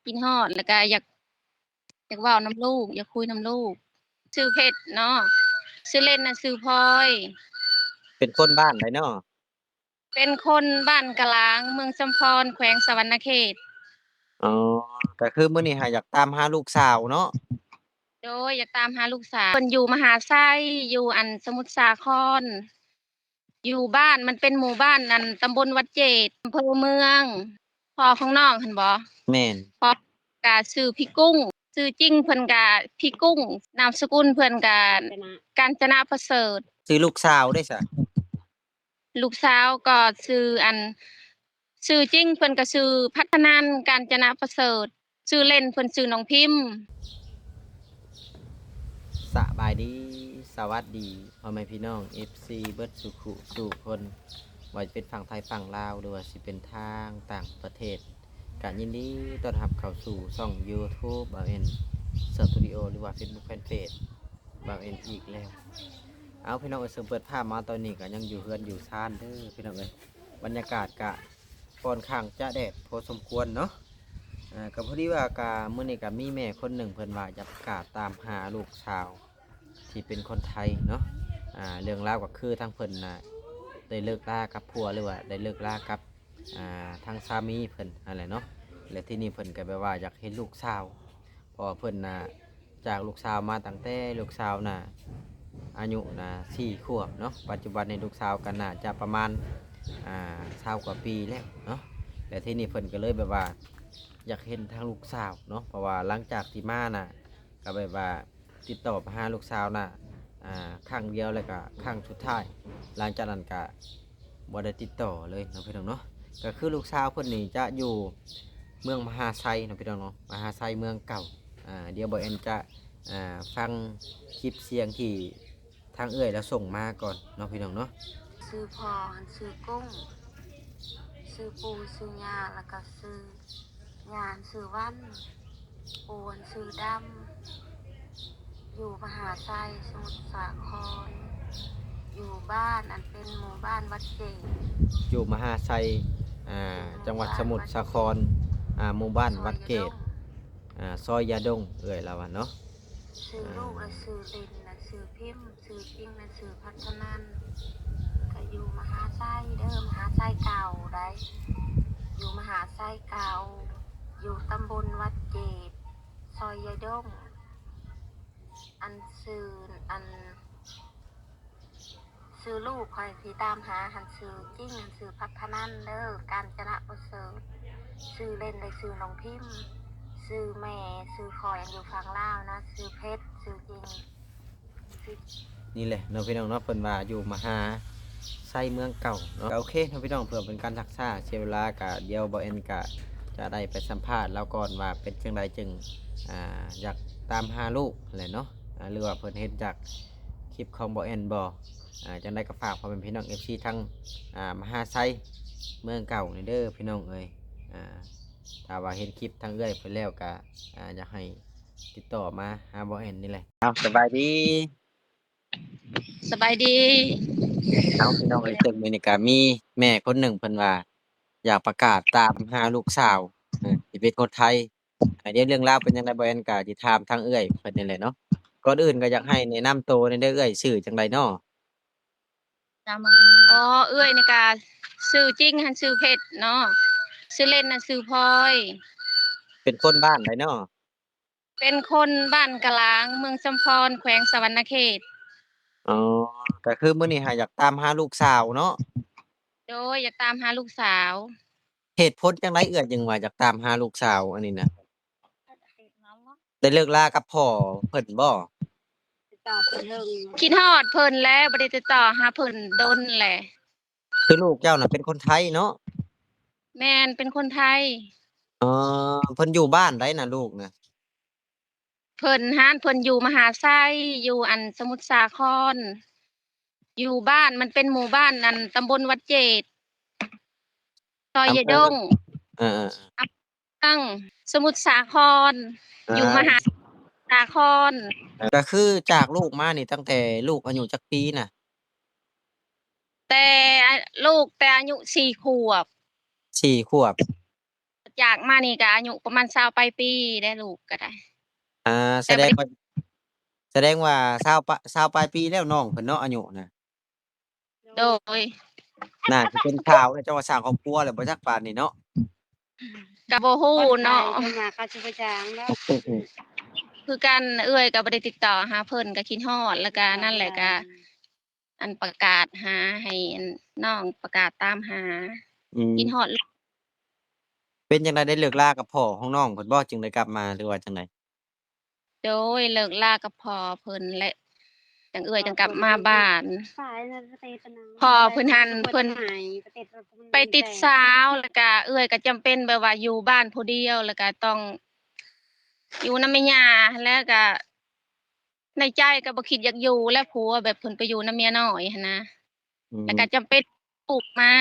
ຄິດຮອດ ແລ້ວກະຢາກ ຢາກເວົ້ານຳລູກ ຢາກຄຸຍນຳລູກ. ຊື່ເພັດເນາະ ຊື່ເລ່ນນະຊື່ພອຍ. ເປັນຄົນບ້ານໃດເນາະ? ເປັນຄົນບ້ານກະຫຼາງ ເມືອງຊຳພອນ ແຂວງສະຫວັນນະເຂດ. ອໍ ກະຄືມື້ນີ້ຫາຢາກຕາມຫາລູກສາວເນາະ? ໂດຍ ຢາກຕາມຫາລູກສາວ. ເພິ່ນຢູ່ມະຫາໄຊ ຢູ່ອັນສະໝຸດສາຄອນ. ຢູ່ບ້ານ ມັນເປັນໝູ່ບ້ານ ອັນ ຕຳບົນວັດເຈດ ອຳເພີເມືອງ. ພໍ່ຂອງນ້ອງຫັ້ນບໍ? ແມ່ນ. ພໍ່ກະຊື່ພີ່ກຸ້ງ ຊື່ຈິງເພິ່ນກະພີ່ກຸ້ງ ນາມສະກຸນເພິ່ນກະ ການຈະນະປະເສີດ. ຊື່ລູກສາວເດ້ຊະ? ລູກສາວກໍຊື່ ອັນ ຊື່ຈິງເພິ່ນກໍຊື່ພັດທະນັນ ການຈະນະປະເສີດ, ຊື່ເລ່ນເພິ່ນຊື່ນ້ອງພິມ. ສະບາຍດີ ສະຫວັດດີ ພໍ່ແມ່ພີ່ນ້ອງ ເອັຟຊີ ເບິດສູ່ຄູ່ສູ່ຄົນ, ບໍ່ວ່າຈະເປັນຝັ່ງໄທຝັ່ງລາວ ຫຼືວ່າຊິເປັນທາງຕ່າງປະເທດ, ກະຍິນດີຕ້ອນຮັບເຂົ້າສູ່ຊ່ອງ YouTube ບ່າວແອນ Studio ຫຼືວ່າ Facebook Fanpage ບ່າວແອນອີກແລ້ວ. ເອົາ ພີ່ນ້ອງເອີຍ, ເຊິ່ງເປີດພາບມາຕອນນີ້ກໍຍັງຢູ່ເຮືອນຢູ່ຊານເດີພີ່ນ້ອງເອີຍ. ບັນຍາກາດກະຂ້ອນຂ້າງຈະແດດພໍສົມຄວນເນາະ. ເອີ ກໍພໍດີວ່າກະມື້ນີ້ກະມີແມ່ຄົນໜຶ່ງເພິ່ນວ່າຢາກປະກາດຕາມຫາລູກສາວທີ່ເປັນຄົນໄທເນາະ. ອ່າ ເລື່ອງລາວກໍຄືທາງເພິ່ນນະໄດ້ເລີກລາກັບຜົວ ຫຼືວ່າໄດ້ເລີກລາກັບ ອ່າ ທາງສາມີເພິ່ນຫັ້ນແຫຼະເນາະ. ແລະ ທີນີ້ເພິ່ນກໍແບບວ່າຢາກເຫັນລູກສາວ ເພາະວ່າເພິ່ນນະຈາກລູກສາວມາຕັ້ງແຕ່ລູກສາວນະອາຍຸນະສີ່ຂວບເນາະ, ປັດຈຸບັນນີ້ລູກສາວກໍໜ້າຈະປະມານ ອ່າ ຊາວກວ່າປີແລ້ວເນາະ. ແລະ ທີນີ້ເພິ່ນກໍເລີຍແບບວ່າຢາກເຫັນທາງລູກສາວເນາະ, ເພາະວ່າຫຼັງຈາກທີ່ມານະກໍແບບວ່າຕິດຕໍ່ໄປຫາລູກສາວນະ ອ່າ ຄັ້ງດຽວ ແລ້ວກໍຄັ້ງສຸດທ້າຍ, ຫຼັງຈາກນັ້ນກໍ ບໍ່ໄດ້ຕິດຕໍ່ເລີຍເນາະ ພີ່ນ້ອງເນາະ. ກໍຄືລູກສາວເພິ່ນນີ້ຈະຢູ່ເມືອງມະຫາໄຊເນາະ ພີ່ນ້ອງເນາະ, ມະຫາໄຊເມືອງເກົ່າ. ອ່າ ດຽວບ່າວແອນຈະ ອ່າ ຟັງຄລິບສຽງທີ່ທາງເອື້ອຍລາວສົ່ງມາກ່ອນເນາະ ພີ່ນ້ອງເນາະ. ຊື່ພໍ່ຫັ້ນຊື່ກຸ້ງ, ຊື່ປູ່ຊື່ຍ່າ ແລ້ວກໍຊື່ ຍານຊື່ວັນ, ໂອນຊື່ດຳ, ຢູ່ມະຫາໄຊ ສະໝຸດສາຄອນ, ຢູ່ບ້ານອັນເປັນໝູ່ບ້ານວັດເກດ. ຢູ່ມະຫາໄຊ ອ່າ ຈັງຫວັດສະໝຸດສາຄອນ, ອ່າ ໝູ່ບ້ານວັດເກດ, ອ່າ ຊອຍຢາດົງ ເອື້ອຍລາວວ່າເນາະ. ຊື່ລູກລະຊື່ເຫຼັ້ນ ລະຊື່ພິມ. ຊື່ຈິງນະຊື່ພັດທະນັນ, ກະຢູ່ມະຫາໄຊເດີ, ມະຫາໄຊເກົ່າໃດ, ຢູ່ມະຫາໄຊເກົ່າ, ຢູ່ຕຳບົນວັດເກດ, ຊອຍຢາດົງ. ອັນຊື່ ອັນ ຊື່ລູກຂ້ອຍທີ່ຕາມຫາຫັ້ນຊື່ຈິງ ຊື່ພັດທະນັນເດີ ການຈະນະປະເສີດ, ຊື່ເຫຼັ້ນແລະຊື່ນ້ອງພິມ, ຊື່ແມ່ ຊື່ຂ້ອຍ ອັນຢູ່ຝັ່ງລາວນະ ຊື່ເພັດ ຊື່ຈິງ. ນີ້ແຫຼະເນາະ ພີ່ນ້ອງເນາະ, ເພິ່ນວ່າຢູ່ມະຫາໄຊເມືອງເກົ່າເນາະ. ກໍໂອເຄເນາະ ພີ່ນ້ອງ, ເພື່ອເປັນການຮັກສາເສຍເວລາ ກະດຽວບ່າວແອນກະຈະໄດ້ໄປສຳພາດລາວກ່ອນວ່າເປັນຈັ່ງໃດຈຶ່ງ ອ່າ ຢາກຕາມຫາລູກຫັ້ນແຫຼະເນາະ, ອ່າ ຫຼືວ່າເພິ່ນເຫັນຈາກຄລິບຂອງບ່າວແອນບໍ່. ອ່າ ຈັ່ງໃດກໍຝາກພໍ່ແມ່ພີ່ນ້ອງເອັຟຊີທາງ ອ່າ ມະຫາໄຊເມືອງເກົ່ານີ້ເດີ ພີ່ນ້ອງເອີຍ. ອ່າ ຖ້າວ່າເຫັນຄລິບທາງເອື້ອຍເພິ່ນແລ້ວກະ ອ່າ ຢາກໃຫ້ຕິດຕໍ່ມາຫາບ່າວແອນນີ້ແຫຼະ. ເອົາ ສະບາຍດີ. ສະບາຍດີ. ເອົາ ພີ່ນ້ອງເອີຍ, ເຊິ່ງມື້ນີ້ກະມີແມ່ຄົນໜຶ່ງເພິ່ນວ່າຢາກປະກາດຕາມຫາລູກສາວ ເອີ ທີ່ເປັນຄົນໄທ. ດຽວເລື່ອງລາວເປັນຈັ່ງໃດ ບ່າວແອນກະຊິຖາມທາງເອື້ອຍເພິ່ນນີ້ແຫຼະເນາະ. ກ່ອນອື່ນກໍຢາກໃຫ້ແນະນຳໂຕແດ່ເດີເອື້ອຍ, ຊື່ຈັ່ງໃດເນາະ? ອໍ ເອື້ອຍນີ້ກະຊື່ຈິງຫັ້ນຊື່ເພັດເນາະ, ຊື່ເຫຼັ້ນຫັ້ນຊື່ພອຍ. ເປັນຄົນບ້ານໃດເນາະ? ເປັນຄົນບ້ານກະຫຼາງ ເມືອງຊຳພອນ ແຂວງສະຫວັນນະເຂດ. ອໍ ກໍຄືມື້ນີ້ຫາຢາກຕາມຫາລູກສາວເນາະ? ໂດຍ ຢາກຕາມຫາລູກສາວ. ເຫດຜົນຈັ່ງໃດເອື້ອຍຈຶ່ງວ່າຢາກຕາມຫາລູກສາວອັນນີ້ນະ? ໄດ້ເລີກລາກັບພໍ່ເພິ່ນບໍ່? ຄິດຮອດເພິ່ນແລ້ວ ບໍ່ໄດ້ຕິດຕໍ່ຫາເພິ່ນດົນແຫຼະ. ຄືລູກເຈົ້ານະເປັນຄົນໄທເນາະ? ແມ່ນ ເປັນຄົນໄທ. ອໍ ເພິ່ນຢູ່ບ້ານໃດນະລູກນະ? ເພິ່ນຫັ້ນ ເພິ່ນຢູ່ມະຫາໄຊ ຢູ່ອັນສະໝຸດສາຄອນ, ຢູ່ບ້ານ ມັນເປັນໝູ່ບ້ານອັນຕຳບົນວັດເຈດ ຊອຍຢາດົງ ເອີ ເອີ ເມືອງສະໝຸດສາຄອນ ຢູ່ມະຫາສາຄອນ. ກໍຄືຈາກລູກມານີ້ ຕັ້ງແຕ່ລູກອາຍຸຈັກປີນະ? ແຕ່ ອາ ລູກແຕ່ອາຍຸສີ່ຂວບ. ສີ່ຂວບ. ປັດ ຈາກມານີ້ກໍອາຍຸປະມານຊາວປາຍປີແລ້ວ ລູກກໍໄດ້. ອ່າ ແຕ່ ສະແດງວ່າ ສະແດງວ່າຊາວປະ ຊາວປາຍປີແລ້ວ ນ້ອງເພິ່ນເນາະ ອາຍຸນະ. ໂດຍ ໜ້າຊິເປັນສາວແລ້ວ ເຈົ້າວ່າສ້າງຄອບຄົວແລ້ວບໍ່ຈັກປານນີ້ເນາະ. ກໍບໍ່ຮູ້ເນາະ ເພິ່ນວ່າເຂົາຊິບໍ່ຈ້າງດອກ. ຄືກັນ ເອື້ອຍກໍບໍ່ໄດ້ຕິດຕໍ່ຫາເພິ່ນ ກໍຄິດຮອດ ແລ້ວກໍນັ້ນແຫຼະ ກໍ ອັນປະກາດຫາ ໃຫ້ອັນນ້ອງປະກາດຕາມຫາ. ອືມ ຄິດຮອດ. ເປັນຈັ່ງໃດ ໄດ້ເລີກລາກັບພໍ່ຂອງນ້ອງເພິ່ນບໍ່ ຈຶ່ງໄດ້ກັບມາ ຫຼືວ່າຈັ່ງໃດ? ໂດຍ ເລີກລາກັບພໍ່ເພິ່ນແຫຼະ ຈັ່ງເອື້ອຍຈັ່ງກັບມາບ້ານ. ພໍ່ເພິ່ນຫັ້ນ ເພິ່ນໄປຕິດສາວ ແລ້ວກະເອື້ອຍກໍຈຳເປັນແບບວ່າຢູ່ບ້ານຜູ້ດຽວ ແລ້ວກະຕ້ອງຢູ່ນຳແມ່ຍ່າ ແລ້ວກະ ໃນໃຈກໍບໍ່ຄິດຢາກຢູ່ແຫຼະ ຜົວແບບເພິ່ນໄປຢູ່ນຳເມຍນ້ອຍຫັ້ນນະ. ອືມ ແລ້ວກໍຈຳເປັນລູກມາ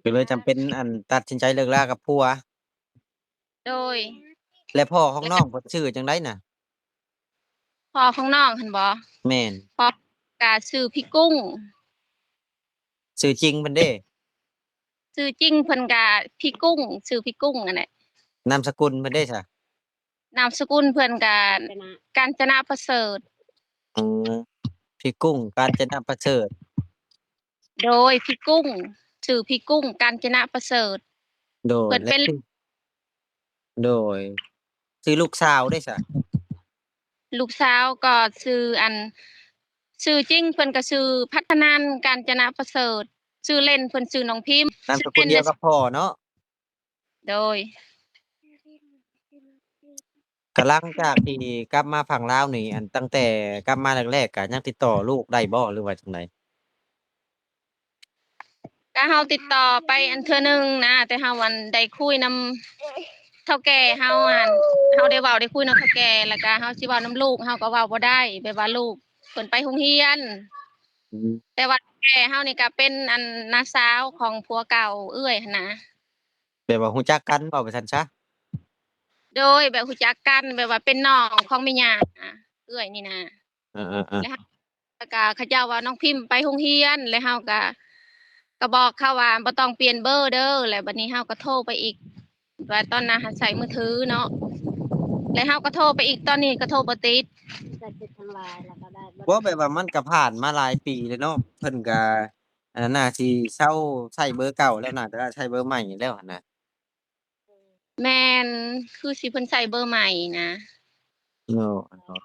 ກໍເລີຍຈຳເປັນ ອັນ ຕັດສິນໃຈເລີກລາກັບຜົວ. ໂດຍ ແລະພໍ່ຂອງນ້ອງເພິ່ນຊື່ຈັ່ງໃດນະ? ພໍ່ຂອງນ້ອງຫັ້ນບໍ? ແມ່ນ. ພໍ່ກໍຊື່ພີ່ກຸ້ງ. ຊື່ຈິງເພິ່ນເດ້? ຊື່ຈິງເພິ່ນກະພີ່ກຸ້ງ ຊື່ພີ່ກຸ້ງຫັ້ນແຫຼະ. ນາມສະກຸນເພິ່ນເດ້ຊະ? ນາມສະກຸນເພິ່ນກະ ການຈະນະປະເສີດ. ອືມ ພີ່ກຸ້ງ ການຈະນະປະເສີດ. ໂດຍ ພີ່ກຸ້ງ ຊື່ພີ່ກຸ້ງ ການຈະນະປະເສີດ. ໂດຍ ເພິ່ນເປັນ ແລະ ໂດຍ ຊື່ລູກສາວເດ້ຊະ? ລູກສາວກໍຊື່ ອັນ ຊື່ຈິງເພິ່ນກໍຊື່ພັດທະນັນ ການຈະນະປະເສີດ, ຊື່ເລ່ນເພິ່ນຊື່ນ້ອງພິມ. ນາມສະກຸນດຽວກັບພໍ່ເນາະ? ໂດຍ. ກໍຫຼັງຈາກທີ່ກັບມາຝັ່ງລາວນີ້ ອັນ ຕັ້ງແຕ່ກັບມາແລກໆ ກໍຍັງຕິດຕໍ່ລູກໄດ້ບໍ່ ຫຼືວ່າຈັ່ງໃດ? ກະເຮົາຕິດຕໍ່ໄປອັນເທື່ອໜຶ່ງນະ ແຕ່ເຮົາອັນໄດ້ຄຸຍນຳເຖົ້າແກ່ເຮົາ ອັນ ເຮົາໄດ້ເວົ້າໄດ້ຄຸຍນຳເຖົ້າແກ່ ແລ້ວກະເຮົາຊິເວົ້ານຳລູກ ເຮົາກໍເວົ້າບໍ່ໄດ້ ແບບວ່າລູກເພິ່ນໄປໂຮງຮຽນ. ອືມ ແຕ່ວ່າເຖົ້າແກ່ເຮົານີ້ກະເປັນອັນນ້າສາວຂອງຜົວເກົ່າເອື້ອຍຫັ້ນນະ. ແບບວ່າຮູ້ຈັກກັນ ເວົ້າໄປຊັ້ນຊະ. ໂດຍ ແບບຮູ້ຈັກກັນ ແບບວ່າເປັນນ້ອງຂອງແມ່ຍ່າເອື້ອຍນີ້ນະ. ເອີໆໆ ແລ້ວ ແລ້ວກະເຂົາເຈົ້າວ່ານ້ອງພິມໄປໂຮງຮຽນ ແລ້ວເຮົາກະ ກະບອກເຂົາວ່າບໍ່ຕ້ອງປ່ຽນເບີເດີ ແລ້ວບັດນີ້ເຮົາກະໂທໄປອີກ ວ່າຕອນນັ້ນຫັ້ນໃຊ້ມືຖືເນາະ ແລ້ວເຮົາກະໂທໄປອີກ ຕອນນີ້ກະໂທບໍ່ຕິດ. ບໍ່ ແບບວ່າມັນກະຜ່ານມາຫຼາຍປີແລ້ວເນາະ ເພິ່ນກະ ອັນນັ້ນ ໜ້າຊິເຊົາໃຊ້ເບີເກົ່າແລ້ວ ໜ້າຈະໃຊ້ເບີໃໝ່ແລ້ວຫັ້ນນະ. ແມ່ນ ຄືຊິເພິ່ນໃຊ້ເບີໃໝ່ນະ. ໂອ້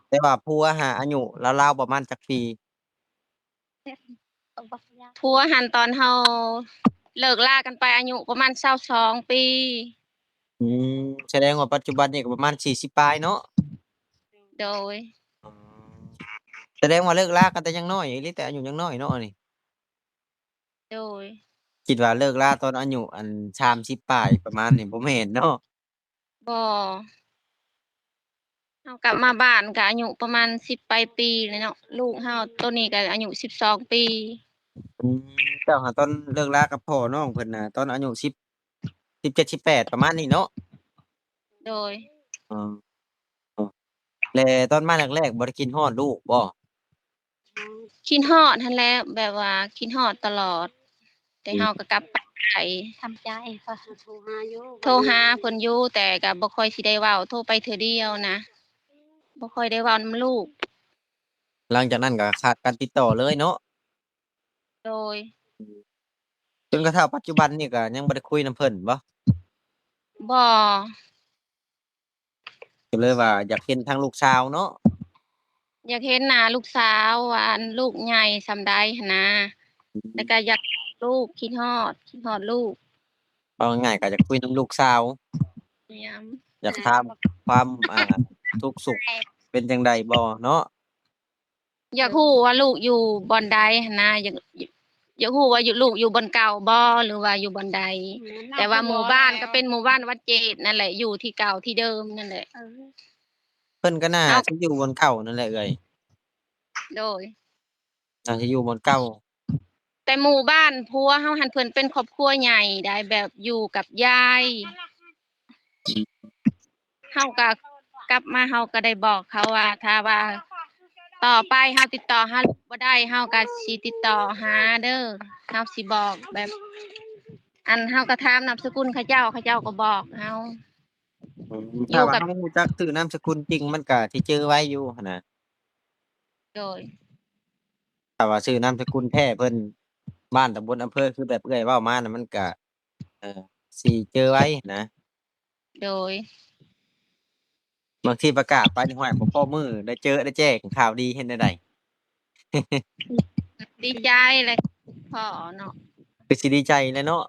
ແຕ່ວ່າຜົວຫາອາຍຸລາວໆປະມານຈັກປີ? ຜົວຫັ້ນຕອນເຮົາເລີກລາກັນໄປອາຍຸປະມານຊາວສອງປີ. ອືມ ສະແດງວ່າປັດຈຸບັນນີ້ກໍປະມານສີ່ສິບປາຍເນາະ? ໂດຍ. ອໍ ສະແດງວ່າເລີກລາກັນແຕ່ຍັງນ້ອຍອີ່ຫຼີ ແຕ່ອາຍຸຍັງນ້ອຍເນາະນີ້. ໂດຍ. ຄິດວ່າເລີກລາຕອນອາຍຸອັນສາມສິບປາຍປະມານນີ້ ບໍ່ແມ່ນເນາະ? ບໍ່. ເຮົາກັບມາບ້ານກະອາຍຸປະມານສິບປາຍປີແລ້ວເນາະ. ລູກເຮົາໂຕນີ້ກະອາຍຸສິບສອງປີ. ອືມ ເຈົ້າຫາຕອນເລີກລາກັບພໍ່ນ້ອງເພິ່ນນະ ຕອນອາຍຸສິບ ສິບເຈັດ ສິບແປດ ປະມານນີ້ເນາະ? ໂດຍ. ອໍ ແລະຕອນມາແລກໆ ບໍ່ໄດ້ຄິດຮອດລູກບໍ່? ຄິດຮອດຫັ້ນແຫຼະ ແບບວ່າຄິດຮອດຕະຫຼອດ ແຕ່ເຮົາກໍກັບໄປ. ທຳໃຈ ໂທຫາຢູ່ ໂທຫາເພິ່ນຢູ່ ແຕ່ກໍບໍ່ຄ່ອຍຊິໄດ້ເວົ້າ ໂທໄປເທື່ອດຽວນະ ບໍ່ຄ່ອຍໄດ້ເວົ້ານຳລູກ. ຫຼັງຈາກນັ້ນກໍຂາດການຕິດຕໍ່ເລີຍເນາະ? ໂດຍ. ຈົນກະທົ່ງປັດຈຸບັນນີ້ກໍຍັງບໍ່ໄດ້ຄຸຍນຳເພິ່ນບໍ່? ບໍ່. ກໍເລີຍວ່າຢາກເຫັນທາງລູກສາວເນາະ? ຢາກເຫັນໜ້າລູກສາວວ່າ ອັນ ລູກໃຫຍ່ສ່ຳໃດຫັ້ນນະ. ອືມ ແລ້ວກໍຢາກ ລູກ ຄິດຮອດ ຄິດຮອດລູກ. ເວົ້າງ່າຍໆ ກໍຢາກຄຸຍນຳລູກສາວ. ຢາກຖາມຄວາມ ອ່າ ທຸກສຸກເປັນຈັ່ງໃດບໍ່ເນາະ? ຢາກຮູ້ວ່າລູກຢູ່ບ່ອນໃດຫັ້ນນະ ຢາກ ຢາກຮູ້ວ່າຢູ່ ລູກຢູ່ບ່ອນເກົ່າບໍ່ ຫຼືວ່າຢູ່ບ່ອນໃດ. ແມ່ນ ແຕ່ວ່າໝູ່ບ້ານກໍເປັນໝູ່ບ້ານວັດເຈດນັ້ນແຫຼະ ຢູ່ທີ່ເກົ່າທີ່ເດີມນັ້ນແຫຼະ. ເອີ ເພິ່ນກໍໜ້າ ເອົາ ຊິຢູ່ບ່ອນເກົ່ານັ້ນແຫຼະເອື້ອຍ. ໂດຍ. ໜ້າຊິຢູ່ບ່ອນເກົ່າ. ແຕ່ໝູ່ບ້ານຜົວເຮົາຫັ້ນ ເພິ່ນເປັນຄອບຄົວໃຫຍ່ໃດ໋ ແບບຢູ່ກັບຍາຍ. ເຮົາກໍກັບມາ ເຮົາກໍໄດ້ບອກເຂົາວ່າ ຖ້າວ່າຕໍ່ໄປເຮົາຕິດຕໍ່ຫາລູກບໍ່ໄດ້ ເຮົາກໍຊິຕິດຕໍ່ຫາເດີ ເຮົາຊິບອກແບບ ອັນເຮົາກໍຖາມນາມສະກຸນເຂົາເຈົ້າ ເຂົາເຈົ້າກໍບອກເຮົາ. ອືມ ຖ້າວ່າເຮົາຮູ້ຈັກຊື່ນາມສະກຸນຈິງ ມັນກໍຊິຈື່ໄວຢູ່ຫັ້ນນະ. ໂດຍ ຖ້າວ່າຊື່ນາມສະກຸນແທ້ເພິ່ນ ບ້ານຕຳບົນອຳເພີ ຄືແບບເອື້ອຍເວົ້າມານະ ມັນກະ ເອີ ຊິຈື່ໄວນະ. ໂດຍ ບາງທີປະກາດໄປນີ້ ຫ້ວຍ ບໍ່ພໍມື້ໄດ້ເຈີໄດ້ແຈ້ງຂ່າວດີ ເຮັດແນວໃດ? ດີໃຈແຫຼະພໍ່ເນາະ ຄືຊິດີໃຈແຫຼະເນາະ.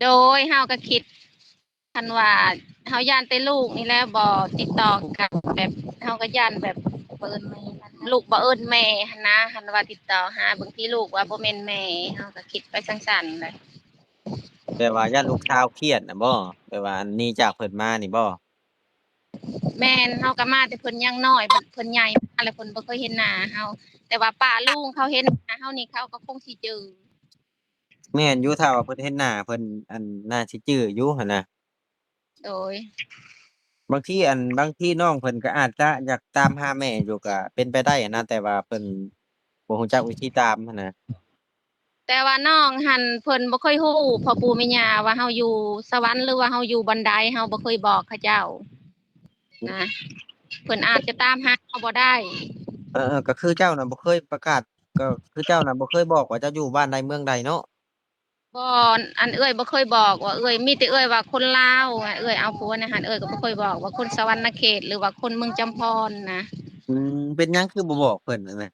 ໂດຍ ເຮົາກໍຄິດ ຄັນວ່າເຮົາຢ້ານແຕ່ລູກນີ້ແຫຼະບໍ່ຕິດຕໍ່ກັນ ແບບເຮົາກໍຢ້ານແບບບໍ່ເອີ້ນແມ່ ລູກບໍ່ເອີ້ນແມ່ຫັ້ນນະ. ຄັນວ່າຕິດຕໍ່ຫາ ບາງທີລູກວ່າບໍ່ແມ່ນແມ່ ເຮົາກໍຄິດໄປຊັ້ນໆແຫຼະ. ແບບວ່າຢ້ານລູກສາວຄຽດນະບໍ່? ແບບວ່າໜີຈາກເພິ່ນມານີ້ບໍ່? ແມ່ນ ເຮົາກໍມາແຕ່ເພິ່ນຍັງນ້ອຍ ເພິ່ນໃຫຍ່ມາແລ້ວ ເພິ່ນບໍ່ເຄີຍເຫັນໜ້າເຮົາ ແຕ່ວ່າປ້າລຸງເຂົາເຫັນໜ້າເຮົານີ້ ເຂົາກໍຄົງຊິຈື່. ແມ່ນຢູ່ ຖ້າວ່າເພິ່ນເຫັນໜ້າເພິ່ນ ອັນ ໜ້າຊິຈື່ຢູ່ຫັ້ນນະ. ໂດຍ ບາງທີ ອັນ ບາງທີນ້ອງເພິ່ນກໍອາດຈະຢາກຕາມຫາແມ່ຢູ່ ກໍເປັນໄປໄດ້ນະ ແຕ່ວ່າເພິ່ນບໍ່ຮູ້ຈັກວິທີຕາມຫັ້ນນະ. ແຕ່ວ່ານ້ອງຫັ້ນເພິ່ນບໍ່ເຄີຍຮູ້ພໍ່ປູ່ແມ່ຍ່າວ່າເຮົາຢູ່ສະຫວັນ ຫຼືວ່າເຮົາຢູ່ບ່ອນໃດ ເຮົາບໍ່ເຄີຍບອກເຂົາເຈົ້ານະ ເພິ່ນອາດຈະຕາມຫາເຮົາບໍ່ໄດ້. ເອີໆ ກໍຄືເຈົ້ານະບໍ່ເຄີຍປະກາດ ກໍຄືເຈົ້ານະບໍ່ເຄີຍບອກວ່າເຈົ້າຢູ່ບ້ານໃດເມືອງໃດເນາະ? ບໍ່ ອັນເອື້ອຍບໍ່ເຄີຍບອກວ່າເອື້ອຍ ມີແຕ່ເອື້ອຍວ່າຄົນລາວ ເອື້ອຍເອົາຜົວໃນຫັ້ນ ເອື້ອຍກໍບໍ່ເຄີຍບອກວ່າຄົນສະຫວັນນະເຂດ ຫຼືວ່າຄົນເມືອງຈຳພອນນະ. ອືມ ເປັນຫຍັງຄືບໍ່ບອກເພິ່ນຫັ້ນນະ?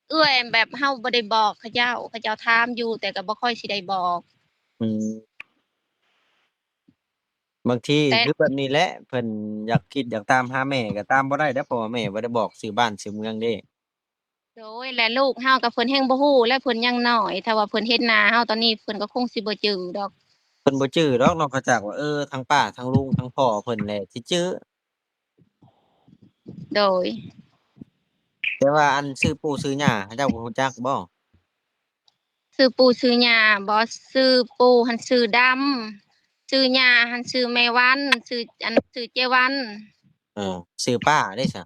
ເອື້ອຍແບບເຮົາບໍ່ໄດ້ບອກເຂົາເຈົ້າ ເຂົາເຈົ້າຖາມຢູ່ ແຕ່ກໍບໍ່ຄ່ອຍຊິໄດ້ບອກ. ອືມ ບາງທີ ແຕ່ ຄືແບບນີ້ແຫຼະ ເພິ່ນຢາກຄິດຢາກຕາມຫາແມ່ກໍຕາມບໍ່ໄດ້ເດ້ ເພາະວ່າແມ່ບໍ່ໄດ້ບອກຊື່ບ້ານຊື່ເມືອງເດ້. ໂດຍ ແລະລູກເຮົາກໍເພິ່ນແຮ່ງບໍ່ຮູ້ ແລະເພິ່ນຍັງນ້ອຍ ຖ້າວ່າເພິ່ນເຫັນໜ້າເຮົາຕອນນີ້ ເພິ່ນກໍຄົງຊິບໍ່ຈື່ດອກ. ເພິ່ນບໍ່ຈື່ດອກ ນອກຈາກວ່າ ເອີ ທັງປ້າ ທັງລຸງ ທັງພໍ່ເພິ່ນແຫຼະຊິຈື່. ໂດຍ ແຕ່ວ່າອັນຊື່ປູ່ຊື່ຍ່າເຈົ້າກໍຮູ້ຈັກບໍ່? ຊື່ປູ່ຊື່ຍ່າບໍ່? ຊື່ປູ່ຫັ້ນຊື່ດຳ ຊື່ຍ່າຫັ້ນຊື່ແມ່ວັນ ຊື່ ອັນ ຊື່ເຈວັນ. ເອີ ຊື່ປ້າເດ້ຊະ?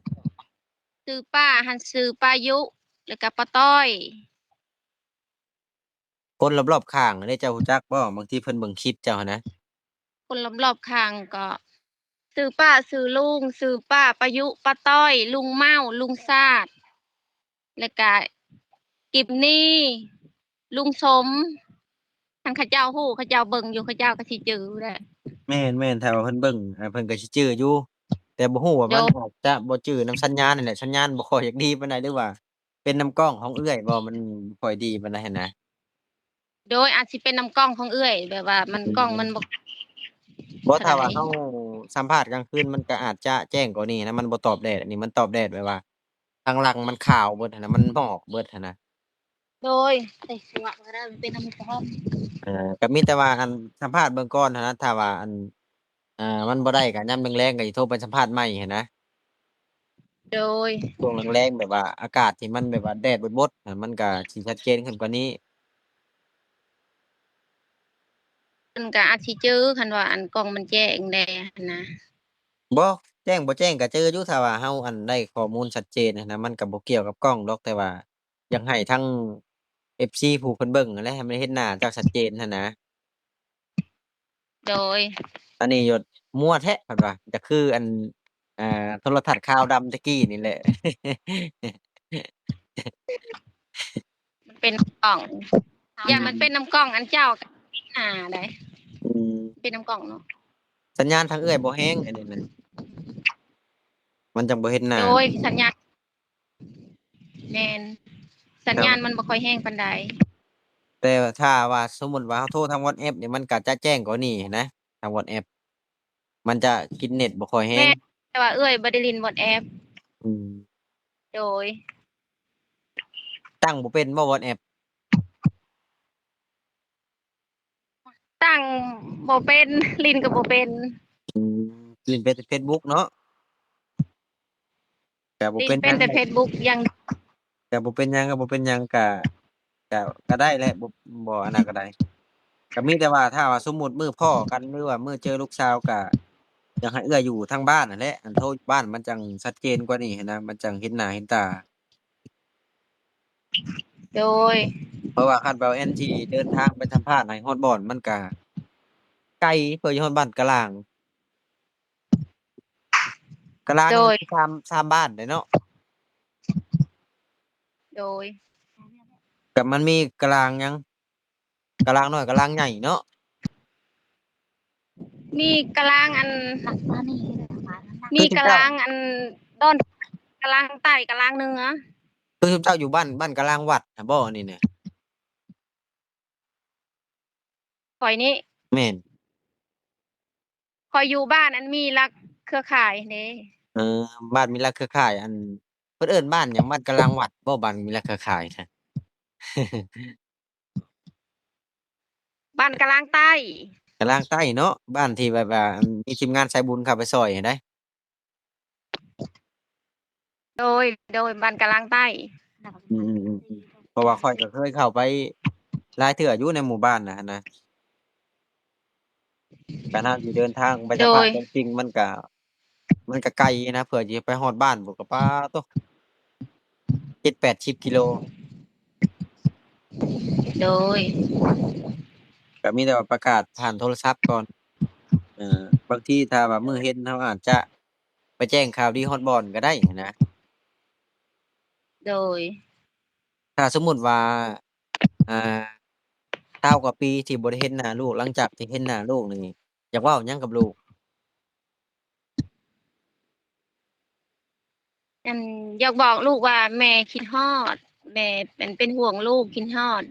ຊື່ປ້າຫັ້ນຊື່ປ້າຍຸ ແລ້ວກໍປ້າຕ້ອຍ. ຄົນລອບໆຂ້າງເດ້ ເຈົ້າຮູ້ຈັກບໍ່? ບາງທີເພິ່ນເບິ່ງຄລິບເຈົ້າຫັ້ນນະ. ຄົນລອບໆຂ້າງກໍ ຊື່ປ້າ ຊື່ລຸງ ຊື່ປ້າ ປ້າຍຸ ປ້າຕ້ອຍ ລຸງເມົ້າ ລຸງຊາດ ແລ້ວກະກິບນີ ລຸງສົມ. ຄັນເຂົາເຈົ້າຮູ້ ເຂົາເຈົ້າເບິ່ງຢູ່ ເຂົາເຈົ້າກໍຊິຈື່ແຫຼະ. ແມ່ນໆ ຖ້າວ່າເພິ່ນເບິ່ງ ເພິ່ນກໍຊິຈື່ຢູ່ ແຕ່ບໍ່ຮູ້ວ່າມັນ ໂດຍ ອາດຈະບໍ່ຈື່ນຳສັນຍານນີ້ແຫຼະ ສັນຍານບໍ່ຄ່ອຍຢາກດີປານໃດ ຫຼືວ່າ ເປັນນຳກ້ອງຂອງເອື້ອຍບໍ່? ມັນບໍ່ຄ່ອຍດີປານໃດຫັ້ນນະ. ໂດຍ ອາດຊິເປັນນຳກ້ອງຂອງເອື້ອຍ ແບບວ່າມັນ ອືມ ກ້ອງມັນບໍ່ ບໍ່ ຖ້າວ່າເຮົາສຳພາດກາງຄືນ ມັນກໍອາດຈະແຈ້ງກວ່ານີ້ນະ ມັນບໍ່ຕອບແດດ. ອັນນີ້ມັນຕອບແດດ ແບບວ່າທາງຫຼັງມັນຂາວເບິດຫັ້ນນະ ມັນໝອກເບິດຫັ້ນນະ. ໂດຍ ໃສ່ສວກກໍໄດ້ ມັນເປັນນ້ຳຫອມ. ເອີ ກໍມີແຕ່ວ່າ ອັນ ສຳພາດເບິ່ງກ່ອນຫັ້ນນະ ຖ້າວ່າ ອັນ ອ່າ ມັນບໍ່ໄດ້ກໍຍາມແລງໆກໍຊິໂທໄປສຳພາດໃໝ່ຫັ້ນນະ. ໂດຍ ຊ່ວງແລງໆ ແບບວ່າອາກາດທີ່ມັນແບບວ່າແດດບົດໆ ມັນກໍຊິຊັດເຈນຂຶ້ນກວ່ານີ້. ເພິ່ນກໍອາດຊິຈື່ ຄັນວ່າ ອັນ ກ້ອງມັນແຈ້ງແດ່ຫັ້ນນະ. ບໍ່ ແຈ້ງບໍ່ແຈ້ງກໍຈື່ຢູ່ ຖ້າວ່າເຮົາ ອັນ ໄດ້ຂໍ້ມູນຊັດເຈນຫັ້ນນະ ມັນກໍບໍ່ກ່ຽວກັບກ້ອງດອກ ແຕ່ວ່າ ຢາກໃຫ້ທັງເອັຟຊີຜູ້ເພິ່ນເບິ່ງຫັ້ນແຫຼະ ໃຫ້ມັນເຫັນໜ້າເຈົ້າຊັດເຈນຫັ້ນນະ. ໂດຍ ອັນນີ້ຍົດມົວແທ້ເພິ່ນວ່າ ຈະຄືອັນ ອ່າ ໂທລະທັດຂາວດຳແຕ່ກີ້ນີ້ແຫຼະ. ມັນເປັນກ້ອງ ຢ່າງມັນເປັນນຳກ້ອງອັນເຈົ້າ ໜ້າໃດ ອືມ ເປັນນຳກ້ອງເນາະ. ສັນຍານທາງເອື້ອຍບໍ່ແຮງ ອັນນີ້ນະ ມັນຈັ່ງບໍ່ເຫັນໜ້າ. ໂດຍ ສັນຍານ ແມ່ນ ສັນຍານມັນບໍ່ຄ່ອຍແຮງປານໃດ. ແຕ່ຖ້າວ່າສົມມຸດວ່າເຮົາໂທທາງ WhatsApp ນີ້ ມັນກໍຈະແຈ້ງກວ່ານີ້ນະ ທາງ WhatsApp ມັນຈະກິນເນັດບໍ່ຄ່ອຍແຮງ. ແມ່ນ ແຕ່ວ່າເອື້ອຍບໍ່ໄດ້ຫຼິ້ນ WhatsApp. ອືມ ໂດຍ ຕັ້ງບໍ່ເປັນບໍ່ WhatsApp? ຕັ້ງບໍ່ເປັນ ຫຼິ້ນກໍບໍ່ເປັນ. ອືມ ຫຼິ້ນເປັນແຕ່ Facebook ເນາະ ກໍບໍ່ເປັນຫຍັງ ຫຼິ້ນແຕ່ Facebook ຢ່າງ ກໍບໍ່ເປັນຫຍັງ ກໍບໍ່ເປັນຫຍັງ ກໍ ກໍ ກໍໄດ້ແຫຼະ ບໍ່ ບໍ່ອັນນັ້ນກໍໄດ້. ກໍມີແຕ່ວ່າ ຖ້າວ່າສົມມຸດມື້ພໍ້ກັນ ຫຼືວ່າມື້ເຈີລູກສາວ ກໍຢາກໃຫ້ເອື້ອຍຢູ່ທາງບ້ານຫັ້ນແຫຼະ ອັນໂທຢູ່ບ້ານມັນຈັ່ງຊັດເຈນກວ່ານີ້ຫັ້ນນະ ມັນຈັ່ງເຫັນໜ້າເຫັນຕາ. ໂດຍ ພາະວ່າຄັນເວົ້າແອນທີ່ເດີນທາງໄປສຳພາດໃຫ້ຮອດບ່ອນ ມັນກະໄກ ເພື່ອຊິຮອດບ້ານກະລາງ ກະລາງ ໂດຍ ມັນມີສາມ ສາມບ້ານເດ້ເນາະ. ໂດຍ ກະມັນມີກະລາງຫຍັງ? ກະລາງນ້ອຍ ກະລາງໃຫຍ່ເນາະ. ມີກະລາງອັນ ມີກະລາງອັນດອນ ກະລາງໃຕ້ ກະລາງເໜືອ. ຄືຊຸມເຈົ້າຢູ່ບ້ານ ບ້ານກະລາງວັດຫັ້ນບໍ່ ອັນນີ້ນະ? ຂ້ອຍນີ້ ແມ່ນ ຂ້ອຍຢູ່ບ້ານອັນມີລັກເຄືອຂ່າຍເດ້. ເອີ ບ້ານມີລັກເຄືອຂ່າຍ ອັນ ເພິ່ນເອີ້ນບ້ານຫຍັງ? ບ້ານກະລາງວັດບໍ່? ບ້ານມີລັກເຄືອຂ່າຍນະ ບ້ານກະລາງໃຕ້ ກະລາງໃຕ້ເນາະ ບ້ານທີ່ແບບວ່າ ອັນ ມີທີມງານສາຍບຸນເຂົ້າໄປຊ່ອຍຫັ້ນໃດ. ໂດຍ ໂດຍ ບ້ານກະລາງໃຕ້. ອືມໆໆ ເພາະວ່າຂ້ອຍກໍເຄີຍເຂົ້າໄປຫຼາຍເທື່ອຢູ່ໃນໝູ່ບ້ານນະຫັ້ນນະ. ການເຮົາຊິເດີນທາງໄປສະພາດ ໂດຍ ຕົວຈິງ ມັນກະ ມັນກະໄກນະ ເພື່ອຊິໄປຮອດບ້ານພຸ້ນ ກະປາໂຕ ເຈັດແປດສິບກິໂລ. ໂດຍ ກະມີແຕ່ວ່າປະກາດຜ່ານໂທລະສັບກ່ອນ. ເອີ ບາງທີຖ້າວ່າມື້ເຫັນ ເຮົາອາດຈະ ໄປແຈ້ງຂ່າວດີຮອດບ່ອນກໍໄດ້ຫັ້ນນະ. ໂດຍ ຖ້າສົມມຸດວ່າ ອ່າ ຊາວກວ່າປີທີ່ບໍ່ໄດ້ເຫັນໜ້າລູກ ຫຼັງຈາກທີ່ເຫັນໜ້າລູກນີ້ ຢາກເວົ້າຫຍັງກັບລູກ? ອັນ ຢາກບອກລູກວ່າແມ່ຄິດຮອດ ແມ່ເປັນ ເປັນຫ່ວງລູກ ຄິດຮອດ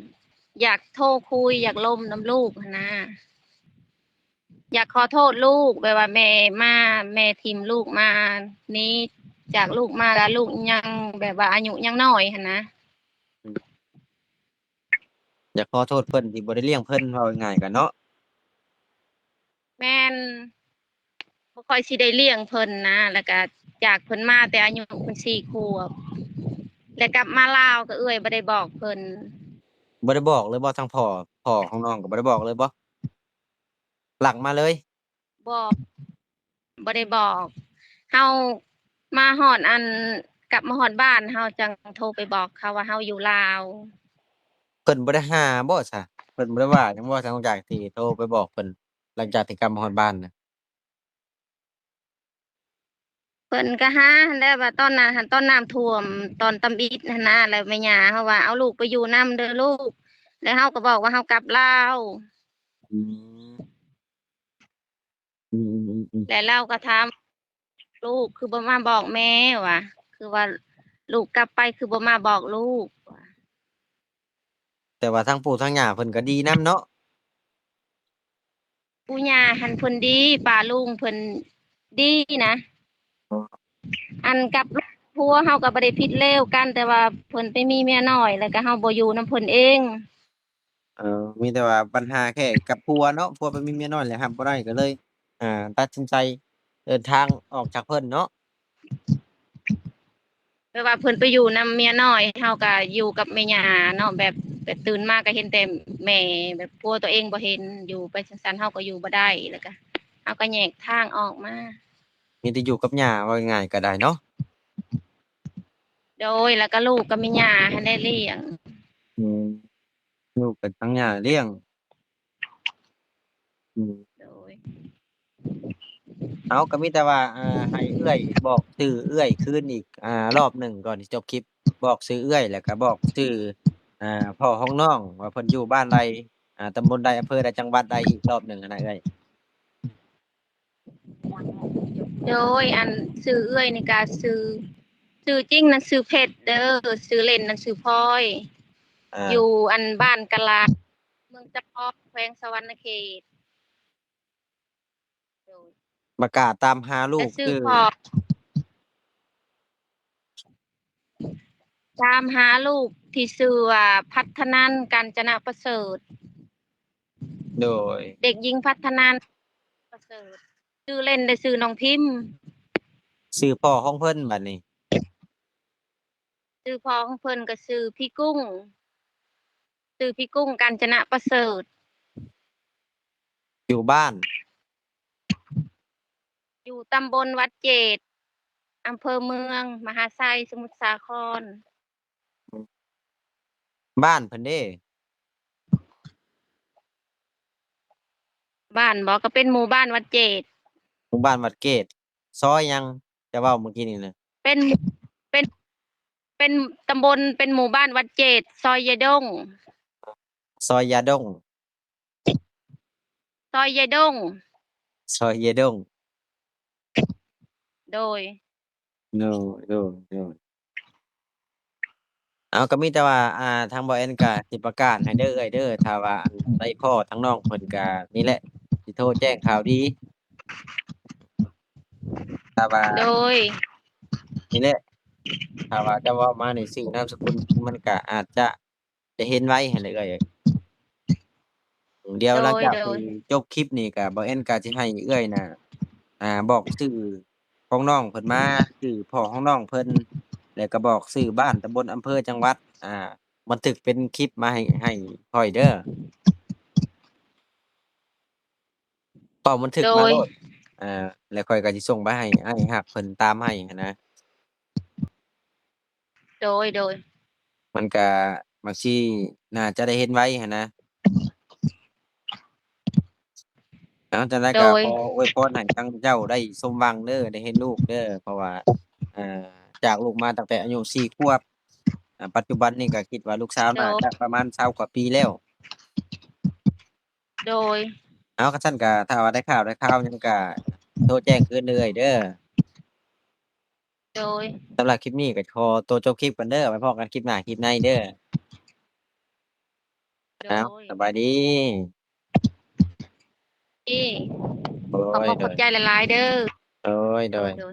ຢາກໂທຄຸຍ ຢາກລົມນຳລູກຫັ້ນນະ. ຢາກຂໍໂທດລູກ ແບບວ່າແມ່ມາ ແມ່ຖິ້ມລູກມາ ໜີຈາກລູກມາ ແລ້ວລູກຍັງແບບວ່າອາຍຸຍັງນ້ອຍຫັ້ນນະ. ຢາກຂໍໂທດເພິ່ນທີ່ບໍ່ໄດ້ລ້ຽງເພິ່ນ ເວົ້າງ່າຍໆກັນເນາະ. ແມ່ນ ບໍ່ຄ່ອຍຊິໄດ້ລ້ຽງເພິ່ນນະ ແລ້ວກະຈາກເພິ່ນມາແຕ່ອາຍຸເພິ່ນສີ່ຂວບ ແລ້ວກັບມາລາວກໍເອື້ອຍບໍ່ໄດ້ບອກເພິ່ນ. ບໍ່ໄດ້ບອກເລີຍບໍ່? ທາງພໍ່ ພໍ່ຂອງນ້ອງກໍບໍ່ໄດ້ບອກເລີຍບໍ່? ຫຼັກມາເລີຍ? ບໍ່ ບໍ່ໄດ້ບອກ. ເຮົາມາຮອດ ອັນ ກັບມາຮອດບ້ານ ເຮົາຈັ່ງໂທໄປບອກເຂົາວ່າເຮົາຢູ່ລາວ. ເພິ່ນບໍ່ໄດ້ຫາບໍ່ຊະ? ເພິ່ນບໍ່ໄດ້ວ່າຫຍັງບໍ່ ຫຼັງຈາກທີ່ໂທໄປບອກເພິ່ນ ຫຼັງຈາກທີ່ກັບມາຮອດບ້ານນະ? ເພິ່ນກໍຫາຫັ້ນແຫຼະ ວ່າຕອນນັ້ນຫັ້ນ ຕອນນ້ຳຖ້ວມ ຕອນຕຳອິດຫັ້ນນະ ແລ້ວແມ່ຍ່າເຮົາວ່າ ເອົາລູກໄປຢູ່ນຳເດີລູກ ແລ້ວເຮົາກໍບອກວ່າເຮົາກັບລາວ. ອືມ ອືມໆໆໆ ແລ້ວລາວກໍຖາມ ລູກຄືບໍ່ມາບອກແມ່ວ່າ ຄືວ່າລູກກັບໄປຄືບໍ່ມາບອກລູກວ່າ. ແຕ່ວ່າທາງປູ່ທາງຍ່າເພິ່ນກໍດີນຳເນາະ. ປູ່ຍ່າຫັ້ນເພິ່ນດີ ປ້າລຸງເພິ່ນດີນະ. ອັນກັບຜົວເຮົາກໍບໍ່ໄດ້ຜິດເລວກັນ ແຕ່ວ່າເພິ່ນໄປມີເມຍນ້ອຍ ແລ້ວກໍເຮົາບໍ່ຢູ່ນຳເພິ່ນເອງ. ເອີ ມີແຕ່ວ່າບັນຫາແຄ່ກັບຜົວເນາະ ຜົວໄປມີເມຍນ້ອຍແລ້ວຮັບບໍ່ໄດ້ ກໍເລີຍ ອ່າ ຕັດສິນໃຈເດີນທາງອອກຈາກເພິ່ນເນາະ. ແບບວ່າເພິ່ນໄປຢູ່ນຳເມຍນ້ອຍ ເຮົາກໍຢູ່ກັບແມ່ຍ່າເນາະ ແບບ ແບບຕື່ນມາກໍເຫັນແຕ່ແມ່ ແບບຜົວຕົວເອງບໍ່ເຫັນ ຢູ່ໄປຊັ້ນໆ ເຮົາກໍຢູ່ບໍ່ໄດ້ ແລ້ວກໍເຮົາກໍແຍກທາງອອກມາ. ມີແຕ່ຢູ່ກັບຍ່າ ເວົ້າງ່າຍໆກໍໄດ້ເນາະ. ໂດຍ ແລ້ວກໍລູກກໍມີຍ່າຫັ້ນແຫຼະລ້ຽງ. ອືມ ລູກກໍທັງຍ່າລ້ຽງ. ອືມ ໂດຍ ເອົາ ກໍມີແຕ່ວ່າ ອ່າ ໃຫ້ເອື້ອຍບອກຊື່ເອື້ອຍຄືນອີກ ອ່າ ລອບໜຶ່ງກ່ອນຊິຈົບຄລິບ. ບອກຊື່ເອື້ອຍ ແລ້ວກໍບອກຊື່ ອ່າ ພໍ່ຂອງນ້ອງວ່າເພິ່ນຢູ່ບ້ານໃດ ອ່າ ຕຳບົນໃດ ອຳເພີໃດ ຈັງຫວັດໃດ ອີກລອບໜຶ່ງຫັ້ນນະເອື້ອຍ. ໂດຍ ອັນ ຊື່ເອື້ອຍນີ້ກະຊື່ ຊື່ຈິງນັ້ນຊື່ເພັດເດີ ຊື່ເລ່ນນັ້ນຊື່ພອຍ ອ່າ ຢູ່ອັນບ້ານກະລາ ເມືອງຈຳປອງ ແຂວງສະຫວັນນະເຂດ. ໂດຍ ປະກາດຕາມຫາລູກ ແລະຊື່ ຊື່ ຕາມຫາລູກທີ່ຊື່ວ່າ ພັດທະນັນ ການຈະນະປະເສີດ. ໂດຍ ເດັກຍິງ ພັດທະນັນ ປະເສີດ ຊື່ເລ່ນໄດ້ຊື່ນ້ອງພິມ. ຊື່ພໍ່ຂອງເພິ່ນບັດນີ້? ຊື່ພໍ່ຂອງເພິ່ນກໍຊື່ພີ່ກຸ້ງ ຊື່ພີ່ກຸ້ງ ການຈະນະປະເສີດ. ຢູ່ບ້ານ? ຢູ່ຕຳບົນວັດເຈດ ອຳເພີເມືອງ ມະຫາໄຊ ສະໝຸດສາຄອນ. ບ້ານເພິ່ນເດ້? ບ້ານບໍ? ກໍເປັນໝູ່ບ້ານວັດເຈດ. ໝູ່ບ້ານວັດເກດ. ຊອຍຫຍັງ? ເຈົ້າເວົ້າມື້ກີ້ນີ້ນະ. ເປັນ ເປັນ ເປັນຕຳບົນ ເປັນໝູ່ບ້ານວັດເຈດ ຊອຍຢາດົງ. ຊອຍຢາດົງ. ຊອຍຢາດົງ. ຊອຍຢາດົງ. ໂດຍ. ໂດຍ ໂດຍ ໂດຍ. ເອົາ ກໍມີແຕ່ວ່າ ອ່າ ທາງບໍ່ແອນກໍຊິປະກາດໃຫ້ເດີເອື້ອຍເດີ ຖ້າວ່າ ອັນ ໄດ້ພໍ້ທາງນ້ອງເພິ່ນກໍນີ້ແຫຼະ ຊິໂທແຈ້ງຂ່າວດີ. ຖ້າວ່າ ໂດຍ ນີ້ແຫຼະ ຖ້າວ່າເຈົ້າເວົ້າມາໃນຊື່ນາມສະກຸນ ມັນກໍອາດຈະ ໄດ້ເຫັນໄວຫັ້ນແຫຼະເອື້ອຍ. ດຽວ ໂດຍ ຫຼັງຈາກ ໂດຍ ທີ່ຈົບຄລິບນີ້ກະ ບ່າວແອນກະຊິໃຫ້ເອື້ອຍນະ ອ່າ ບອກຊື່ຂອງນ້ອງເພິ່ນມາ ຊື່ພໍ່ຂອງນ້ອງເພິ່ນ ແລ້ວກະບອກຊື່ບ້ານ, ຕຳບົນ, ອຳເພີ, ຈັງຫວັດ ອ່າ ບັນທຶກເປັນຄລິບມາໃຫ້ ໃຫ້ຂ້ອຍເດີ. ເວົ້າບັນທຶກມາໂລດ ໂດຍ ອ່າ ແລ້ວຂ້ອຍກະຊິສົ່ງໄປໃຫ້ອ້າຍຮັກເພິ່ນຕາມໃຫ້ຫັ້ນນະ. ໂດຍ ໂດຍ. ມັນກະ ບາງທີໜ້າຈະໄດ້ເຫັນໄວຫັ້ນນະ. ເອົາ ຈັ່ງໃດກໍ ໂດຍ ຂໍອວຍພອນໃຫ້ທາງເຈົ້າໄດ້ສົມຫວັງເດີ ໄດ້ເຫັນລູກເດີ ເພາະວ່າ ເອີ ຈາກລູກມາຕັ້ງແຕ່ອາຍຸສີ່ຂວບ ອາ ປັດຈຸບັນນີ້ກໍຄິດວ່າລູກສາວ ໂດຍ ໜ້າຈະປະມານຊາວກວ່າປີແລ້ວ. ໂດຍ. ເອົາ ຄັນຊັ້ນກໍ ຖ້າວ່າໄດ້ຂ່າວ ໄດ້ຂ່າວຫຍັງກໍໂທແຈ້ງຄືນເລື້ອຍເດີ. ໂດຍ. ສຳລັບຄລິບນີ້ກໍຂໍຕົວຈົບຄລິບກ່ອນເດີ ໄວ້ພໍ້ກັນຄລິບໜ້າຄລິບໃນເດີ. ໂດຍ. ເອົາ ສະບາຍດີ. ດີ. ໂດຍ ຂອບ ຂອບໃຈຫຼາຍໆເດີ. ໂດຍ ໂດຍ. ໂດຍ.